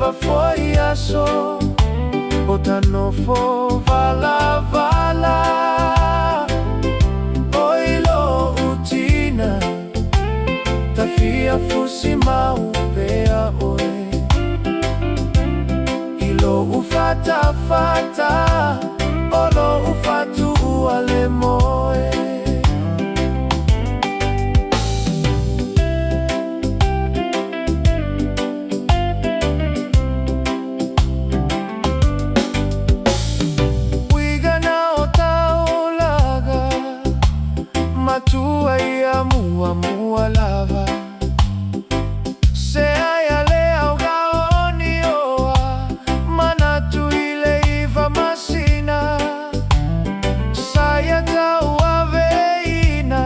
leva foi aso o ta nofo valavala. Oi lo'u tina, ta fia fusi mau pea oe. I lo'u fatafata o lo'u fatu'u a le moe. Uiga na o taulaga, matua ia muamua lava. Sea ia le augaonioa, manatu i le 9 masina. Sa ia tauaveina,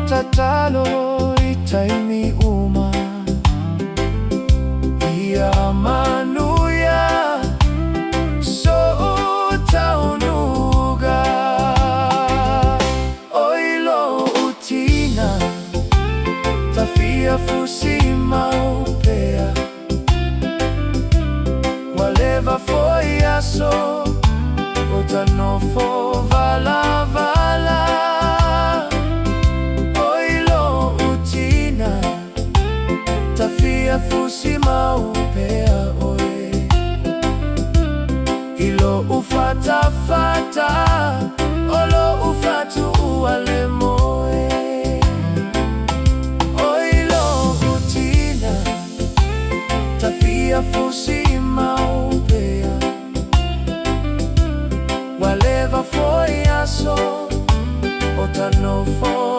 tatalo i taimi uma. Ia manuia so'u taunuuga. Oi lo'u tina, ta fia fusi mau pea. Ua leva foi aso o ta nofo valavala. Oi lo'u tina, ta fia fusi mau pea oe. I lo'u fatafata o lo'u fatu'u a le moe. Oi lo'u tina, ta fia fusi mau pea. Ua leva foi aso o ta nofo.